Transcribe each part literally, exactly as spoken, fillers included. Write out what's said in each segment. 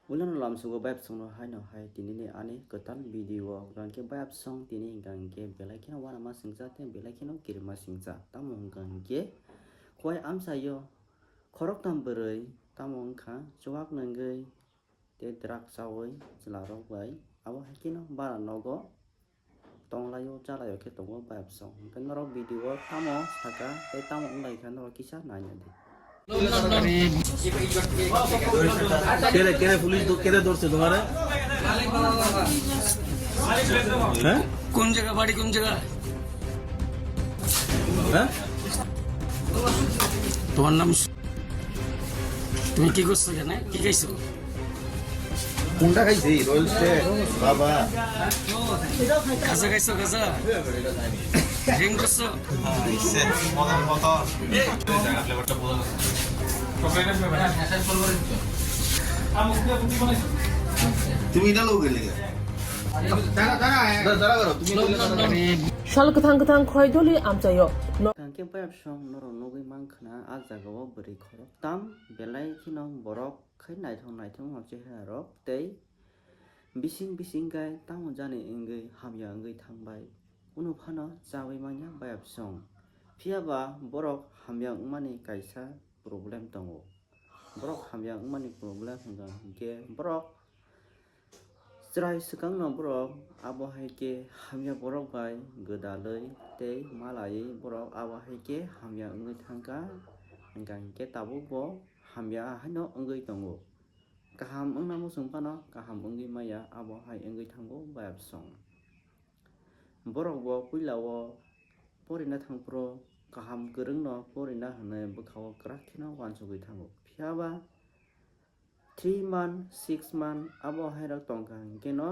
Ulano lamsugo bayapsongno haino hai tinini ani kwtal video o hwnkha khe bayapsong tini hwnkha khe belai kheno uanama singcha tei belai kheno kirima singcha. Tamo hwnkha khe kowai amchaio khoroktham bwrwi tamo wngkha chuwak nangwi tei drak chawi chwlarok bai abo hai kheno bara nogo tonglaio chalaio khe tongo bayapsong. Hwnkhe norok video o tamo saka tei tamo wnglaikha norok kisa naina di. কেনে কেনে পুলিশ ধ- কেনে ধরছে তোমারে? হ্যাঁ? কোন জায়গা, বাড়ি কোন জায়গা? হ্যাঁ? তোমার নাম স-, তুমি কি করছো এখানে? কি খাইছো? কোনটা খাইছি? রোল স্টেক, বাবা। খাজা খাইছো, খাজা? ড্রিঙ্ক করছো? তুমি এটা লোক গেলে গা। দাঁড়া, দাঁড়া, দাঁড়া, দাঁড়া করো, তুমি এটা লোক গেলে গা। Sal kwthang kwthang khwlai doli amchaio. No- Hwnkhe bayapsong norok nugwi mankha na, ah jagao bwrwi khoroktham belai kheno borok khai naithok naithok no chehararok tei bising bising khai tamo jani wngwi hamya wngwi thangbai. Kunu phano chawi manya bayapsong. Phiya ba borok hamya wngmani kaisa problem tongo. Borok hamya wngmani problem hwnkha hinkhe borok chwrai swkangno borok abo hai khe hamya borok bai gwdalwi tei malaiwi borok abo hai khe hamya wngwi thangkha. Hwnkha hinkhe tabukbo hamya haino wngwi tongo. Kaham wngna muchung phano kaham wngwi maya, abo hai wngwi thango bayapsong. Borok bo puila o porina thangphuru kaham kwrwngno porina hwnwi bwkha o kwrak kheno uansugwi thango. Phiya ba three month, six month abo hai rok tongkha hinkhe no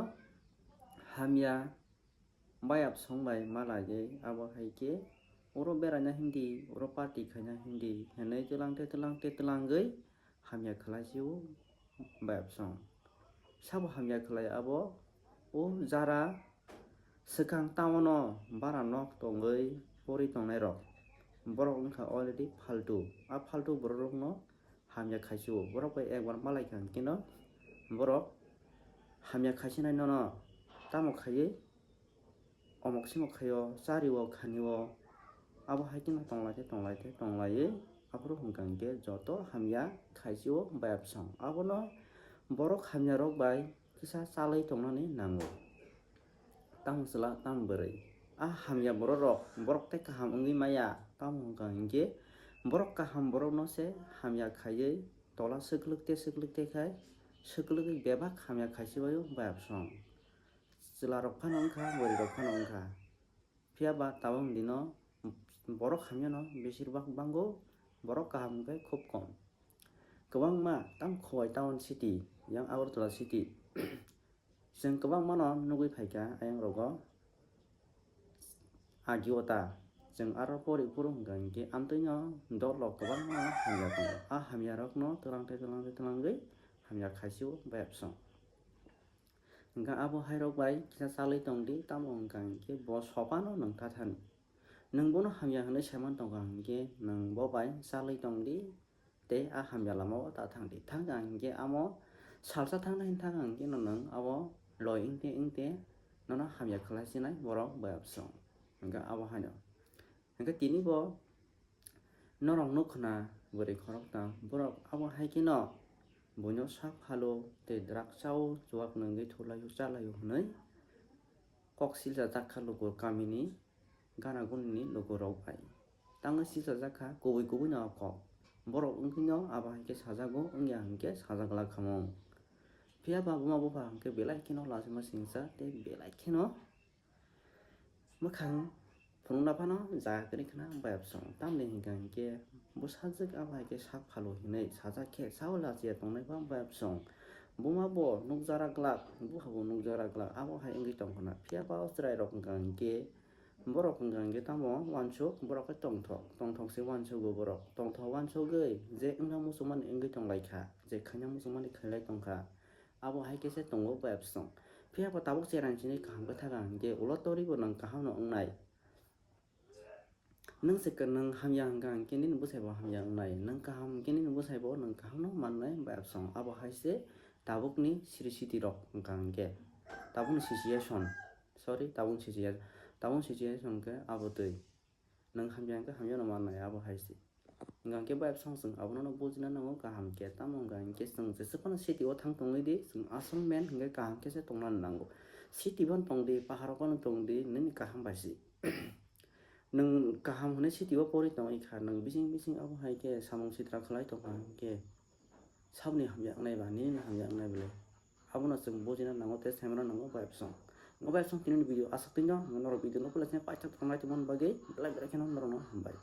hamya bayapsong bai malaiwi abo hai khe oro beraina hindi, oro party khaina hindi hwnwi twlang tei twlang tei twlangwi hamya khlai sio bayapsong. Sabo hamya khlai abo o jara swkang town o bara nok tongwi pori tongnai rok, borok wngkha already phaltu. A phaltu borok rokno hamya khaisio, borok bai ekbar malaikha hinkhe no borok hamya khaisinai nono tamo khaiwi omok simok khaio, chario, khanio, abo hai kheno tonglaite tonglaite tonglaiwi aphuru hwnkha hinkhe joto hamya khaisio bayapsong. Abono borok hamyarok bai kisa chalwi tongnani nango. Tamo chwla, tamo bwrwi. A hamya borok rok, borok tei kaham wngwi maya. Tamo hwnkha hinkhe borok kaham borokno se hamya khaiwi tola swklwk te swklwk te khai swklwgwi bebak hamya khaisibaio bayapsong. Chwla rok phano wngkha, bwrwi rok phano wngkha. Phiya ba tabuk dino borok hamyano besir bak bango, borok kaham hwnkhe khub kom. Kwbangma tamo Khowai town city, yang Agartala city. Chwng kwbangmano nugwi phaikha ayang rogo agi o ta. Chwng aro pori phuru hwnkha hinkhe amtwino dol rok kwbangma hamya tongo. A hamya rokno twlang tei twlang tei twlangwi hamya khaisio bayapsong. Hwnkha abo hai rok bai kisa chalwi tongdi, tamo hwnkha hinkhe bo sophano nwng tathani. Nwng bono hamya hwnwi saiman tongkha hinkhe nwng bo bai chalwi tongdi tei a hamya lama o ta thangdi. Thangkha hinkhe amo salsa thangnai thangkha hinkhe no nwng abo loi wngte wngte nono hamya khlai sinai borok bayapsong. Hwnkha abo haino. Hwnkhe tini bo norok nukho na bwrwi khoroktham borok abo hai kheno buino sak phalo tei drak chao chuwak nungwi thulaio chalaio hwnwi kok silchajak kha luku kamini gana gunini lukurok bai. Tangwi silchajak kha kubui kubui no kok. Borok wngkhino abo hai khe sajago, wngya hinkhe sajak glak khamung. Phiya ba buma bupha hinkhe belai kheno lachima singcha tei belai kheno mwkhang phunukna phano jaga kwrwi khna bayapsong. Tamni hinkha hinkhe bwsajwk abo hai khe sak phalo hinwi sajak khe sao lachiya tongnai pha bayapsong. Buma bo nukjara glak, bupha bo nukjara glak, abo hai wngwi tongkha na. Phiya ba o chwrairok hinkha hinkhe borok hinkha hinkhe tamo uansuk, borok khe tongthok, tongthok se uansugo borok. Tongthok uansugwi je wngna muchungmani wngwi tonglaikha, je khaina muchungmani khailai tongkha. Abo hai khe se tongo bayapsong. Phiya bo tabuk cherang sini kaham khe thakha hinkhe ulo toribo nwng kaham no wngnai. Nwng se nwng hamya hwnkha hinkhe nini bwsai bo hamya wngnai. Nwng kaham hinkhe nini bwsai bo nwng kaham no mannai bayapsong. Abo hai se Tabukni siri siti rok hwnkha hwnkhe, tabukni situation, sorry, tabukni situation, tabukni situation hwnkhe abo twi. Nwng hamya hwnkhe hamyano mannai, abo hai se. Hwnkha hwnkhe bai bwswng chwng abono no bujina nango kaham khe, tamo hwnkha hwnkhe chwng jeswk phano city o thang tongwi di, chwng aswk men hwnkhe kaham khe se tongna nango. City bono tong di, pahar o bono tong di, nini kaham bai se. Nwng kaham hwnwi city o porwi tongwi kha, nwng bising bising abo hai khe samung sitra khlai tongkha hwnkhe saboni hamya wngnai ba, nini hamya wngnai bwle? Abono chwng bujina nango tei saimano nango bai bwswng. Bai bwswng tini video aswk twi no, norok video no pulaisina paithak thanglai tongmani bagwi belai belai kheno norokno hambai.